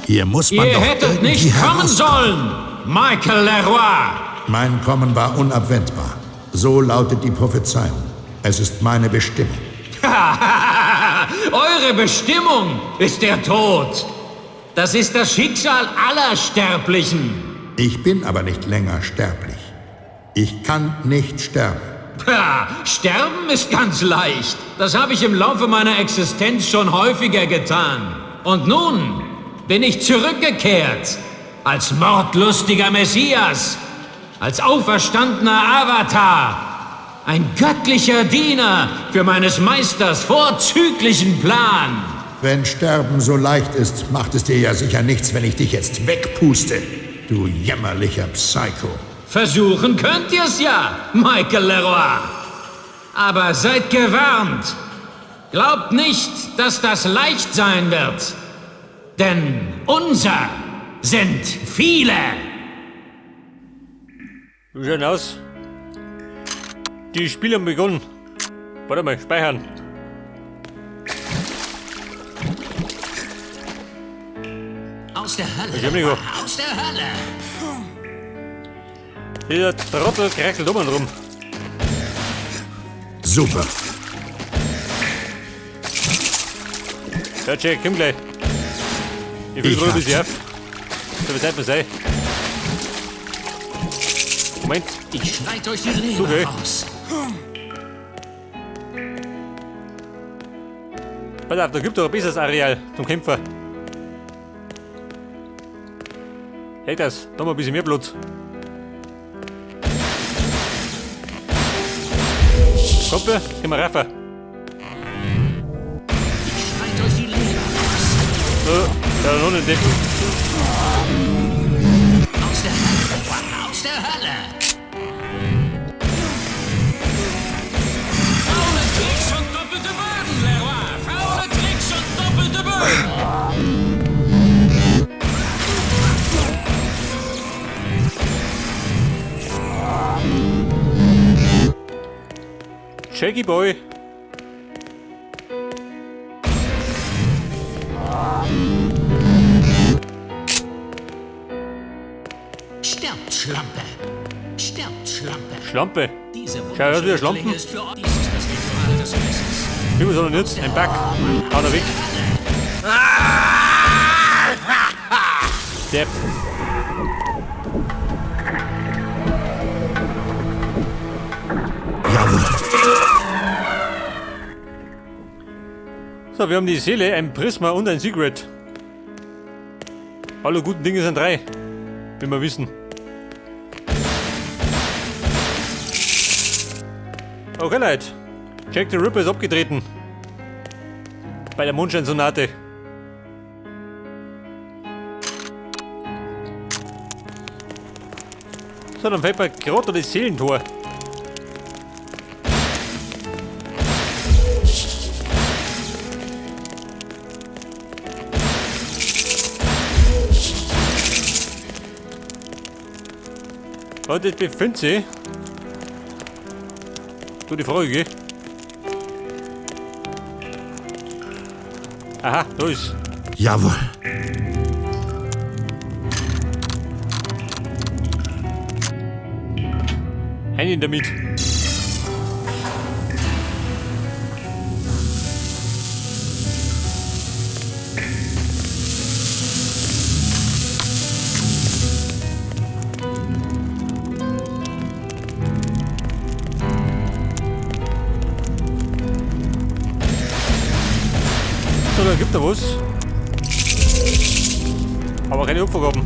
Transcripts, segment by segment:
Hier muss man Ihr doch hättet irgendwie nicht kommen herauskommen. sollen, Michael Leroy. Mein Kommen war unabwendbar. So lautet die Prophezeiung. Es ist meine Bestimmung. Eure Bestimmung ist der Tod. Das ist das Schicksal aller Sterblichen. Ich bin aber nicht länger sterblich. Ich kann nicht sterben. Ha, Sterben ist ganz leicht. Das habe ich im Laufe meiner Existenz schon häufiger getan. Und nun bin ich zurückgekehrt. Als mordlustiger Messias. Als auferstandener Avatar. Ein göttlicher Diener für meines Meisters vorzüglichen Plan. Wenn Sterben so leicht ist, macht es dir ja sicher nichts, wenn ich dich jetzt wegpuste. Du jämmerlicher Psycho. Versuchen könnt ihr's ja, Michael Leroy. Aber seid gewarnt. Glaubt nicht, dass das leicht sein wird. Denn unser sind viele. Wie schaut denn aus? Die Spiele haben begonnen. Warte mal, speichern. Aus der Hölle. Ich hab nicht Aus der Hölle. Dieser Trottel krachelt um und rum. Super. Ja, Jack, komm gleich. Ich will Ich gerade ein hab's. bisschen auf. So viel Zeit muss sein. Moment. Ich schneid euch die Leber Okay. raus. Pass auf, da gibt doch ein besseres Areal zum Kämpfer. Hey, das, da haben wir ein bisschen mehr Blut. Kommt ihr? Gehen wir rauf. Ich schneid euch die Leber raus. So, ja, noch nicht entdecken. Aus der Hölle. Aus der Hölle. Faule Tricks und doppelte Böden, Leroy. Faule Tricks und doppelte Böden. Jackie Boy. Sterbt, Schlampe. Sterbt, Schlampe. Schlampe. Diese Schau, das wieder wunderschöne Schlampen. Klinge ist für euch. Dies ist das Ritual des Messers. Wie soll er jetzt? Ein Bug. Haut er weg. Depp. Jawohl. So, wir haben die Seele, ein Prisma und ein Secret. Alle guten Dinge sind drei. Wie wir wissen. Okay, Leute. Jack the Ripper ist abgetreten. Bei der Mondscheinsonate. So, dann fällt mir gerade noch das Seelentor. Und das befindet sich. Du die Frage, gell? Aha, da ist. Jawohl. Einen damit. So, da gibt er was. Aber keine Opfergaben.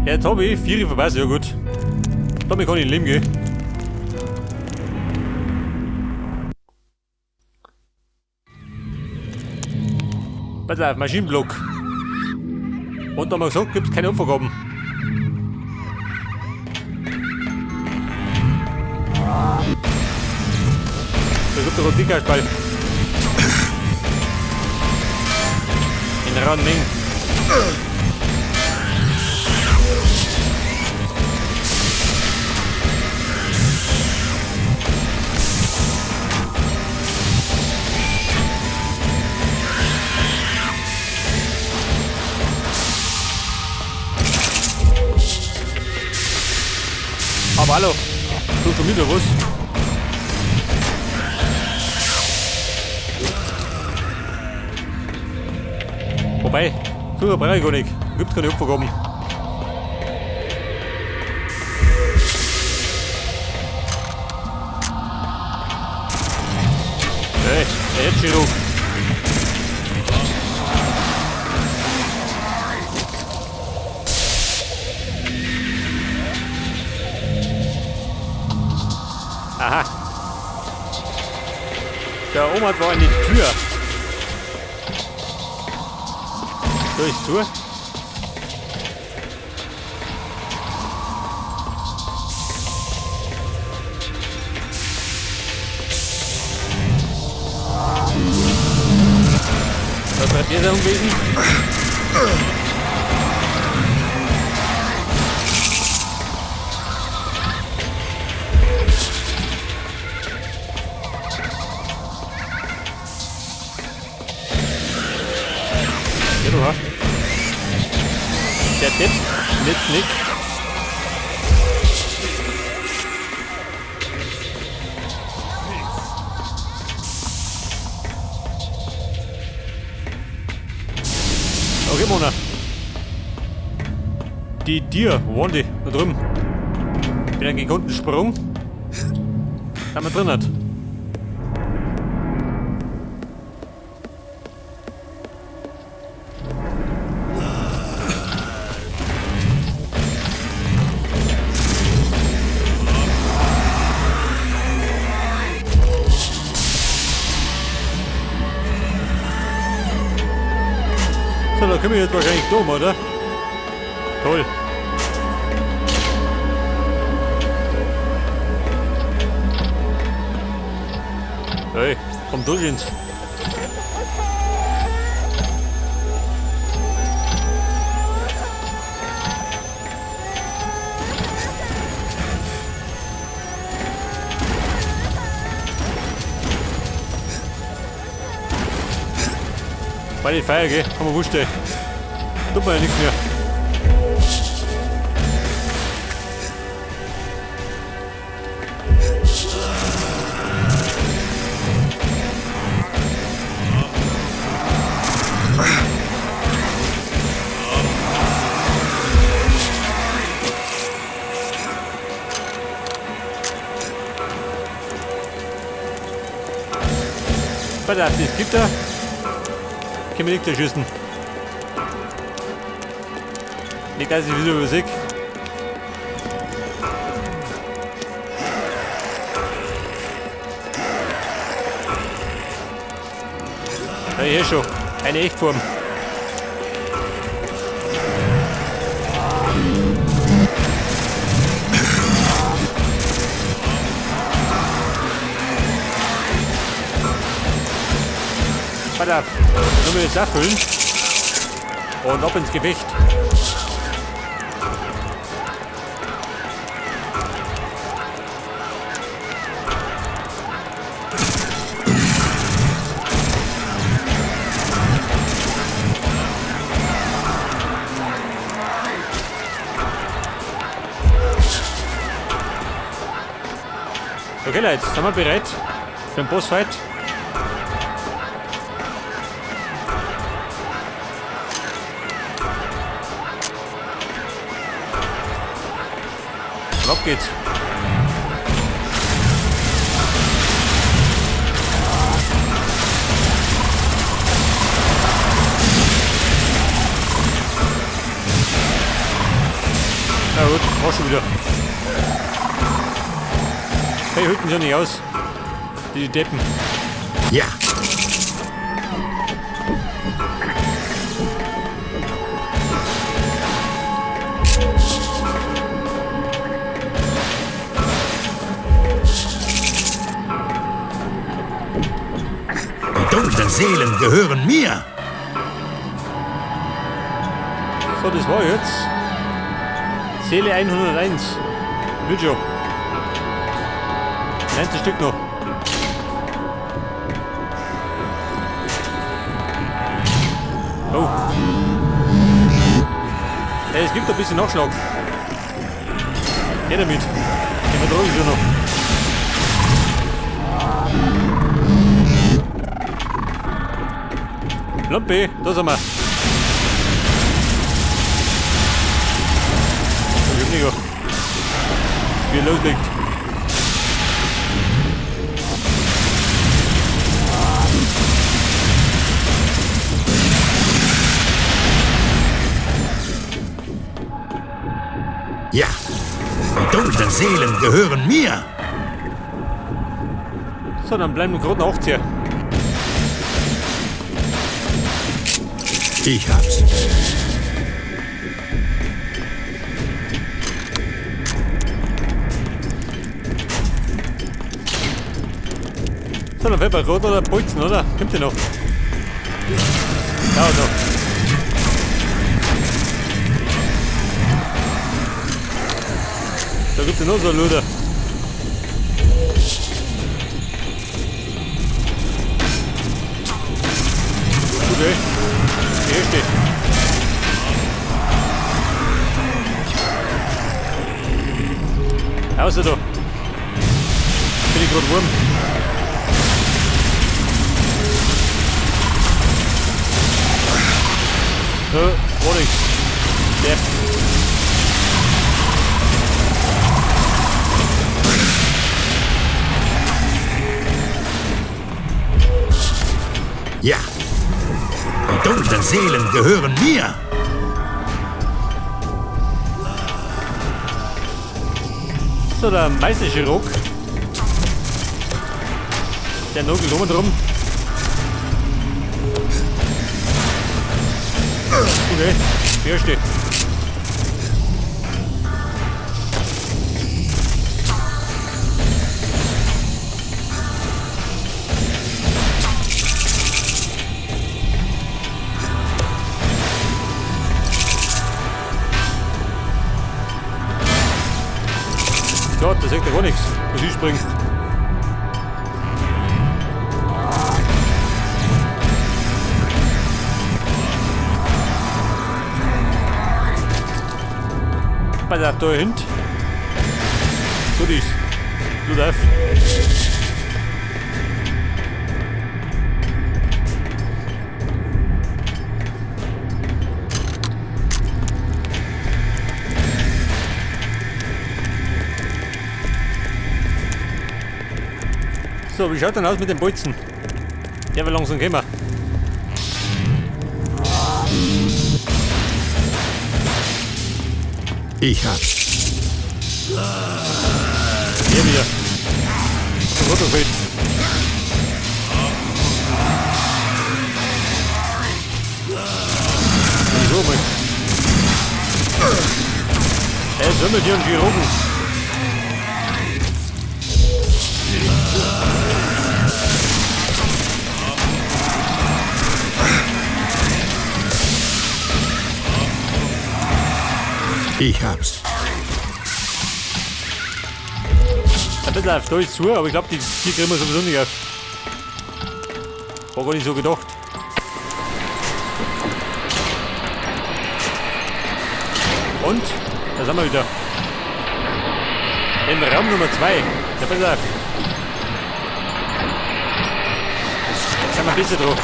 Ja, jetzt hab ich vier verpasst, ja gut. Damit kann ich leben gehen. Pass auf, Maschinenblock. Und da haben wir gesagt, gibt's keine Opfergaben. Da gibt doch einen Dickerspall. In rauen Mengen. Cavallo. Suchst du mit oder was? Wobei, suche brauche ich gar nicht. Gibt keine Opfergaben. Hey, der Herzchirurg. Aha. Da oben hat war eine Tür. So ist zu. Was war der da gewesen? Ja, du hast. Der Depp, nicht Nick. Okay, Mona. Die Tier, wo waren die? Da drüben. Mit einem gekonnten Sprung. Da haben wir drin hat. So, da können wir jetzt wahrscheinlich dumm, oder? Toll. Hey, komm durch ins. Bei die Feier, gell? Haben wir wurscht, ey. Tut mir ja nichts mehr. Pass auf, das gibt da. Können wir nicht erschießen. Nicht, dass ich wieder übersehe. Ja, hier schon. Eine Echtform. Pass auf, dann müssen wir jetzt auffüllen. Und ab ins Gefecht. Okay Leute, sind wir bereit für den Bossfight? Und ab geht's. Na gut, war schon wieder. Hey, hüten sie nicht aus. Die Deppen. Ja. Die dunklen Seelen gehören mir. So, das war jetzt. Seele 101. Wird schon. 19 Stück noch. Oh. Hey, es gibt ein bisschen Nachschlag. Geh damit. Den vertrage ich schon noch. Lampe, da sind wir. Ich hab nicht, wie er loslegt. Ja, die dunklen Seelen gehören mir. So, dann bleiben wir gerade noch 18. Ich hab's. So, dann fällt mir gerade noch der Bolzen, oder? Kommt der noch? Ja, noch. Da gibt es noch so einen Luder. Okay. Hier steht. Außer da. Bin ich gerade warm. Ja, war nix. Depp. Ja, die dunklen Seelen gehören mir. So, der Meisterchirurg. Der nagelt um und rum. Okay, hier steht. Gott, da sagt ja gar nichts, was du springst. Pass auf, da hinten. So dies. Du darfst. So, wie schaut denn aus mit dem Bolzen? Der will langsam kommen. Ich hab's. Hier wieder. So runterfällt. So, mal. Ey, sollen wir hier einen Chirurgen? Ich hab's. Ein bisschen auf Deutsch zu, aber ich glaube, die kriegen wir sowieso nicht auf. War gar nicht so gedacht. Und, da sind wir wieder. Im Raum Nummer 2. Da pass auf. Sind wir ein bisschen drauf.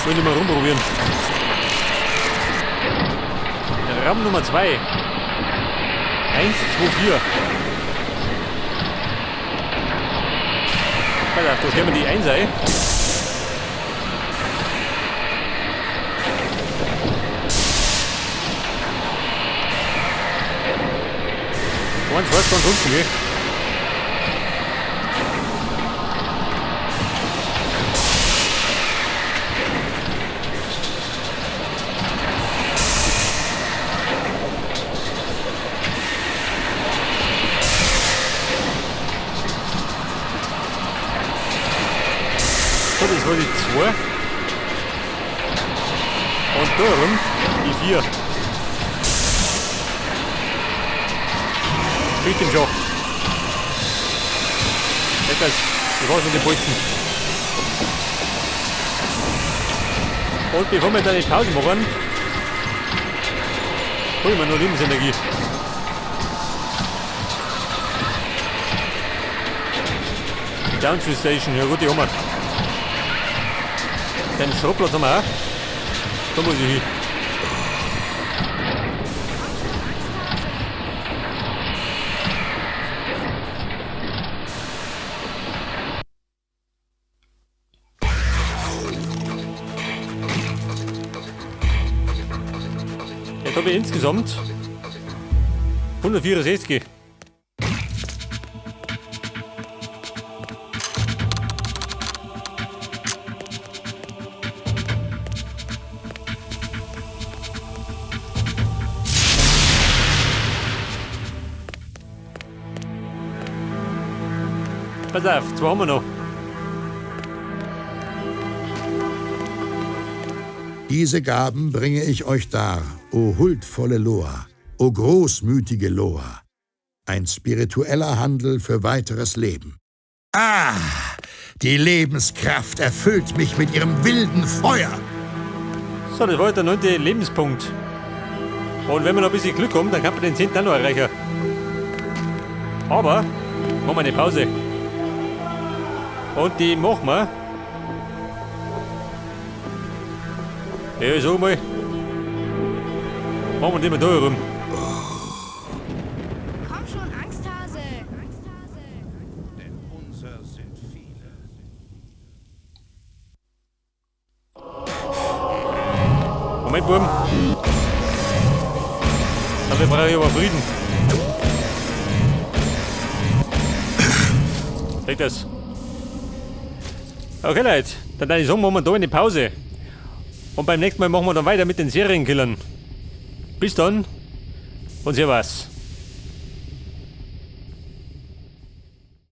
Wollen wir mal rumprobieren. Raum Nummer 2. 1, 2, 4. Pass auf, da stellen wir die 1 ein. Eins weiß ganz unten, gell? So, das war die 2. Und da rum die 4. Schicht im Schacht. Das war's mit den Bolzen. Und bevor wir dann die Pause machen, holen wir noch Lebensenergie. Downstream Station, ja gut, die haben wir. Den Schrottplatz haben wir auch. Da muss ich hin. Jetzt habe ich insgesamt 164. Pass auf, zwei haben wir noch. Diese Gaben bringe ich euch dar, o huldvolle Loa, o großmütige Loa. Ein spiritueller Handel für weiteres Leben. Ah, die Lebenskraft erfüllt mich mit ihrem wilden Feuer. So, das war jetzt der 9. Lebenspunkt. Und wenn wir noch ein bisschen Glück haben, dann kann man den 10. auch noch erreichen. Aber, machen wir eine Pause. Und die machen wir. Ja, ich sag mal. Machen wir den mal da herum. Komm schon, Angsthase. Denn unser sind viele. Moment, Buben. Dafür brauche ich aber Frieden. Seht das? Okay, Leute, dann würde ich sagen, machen wir da eine Pause. Und beim nächsten Mal machen wir dann weiter mit den Serienkillern. Bis dann und servus.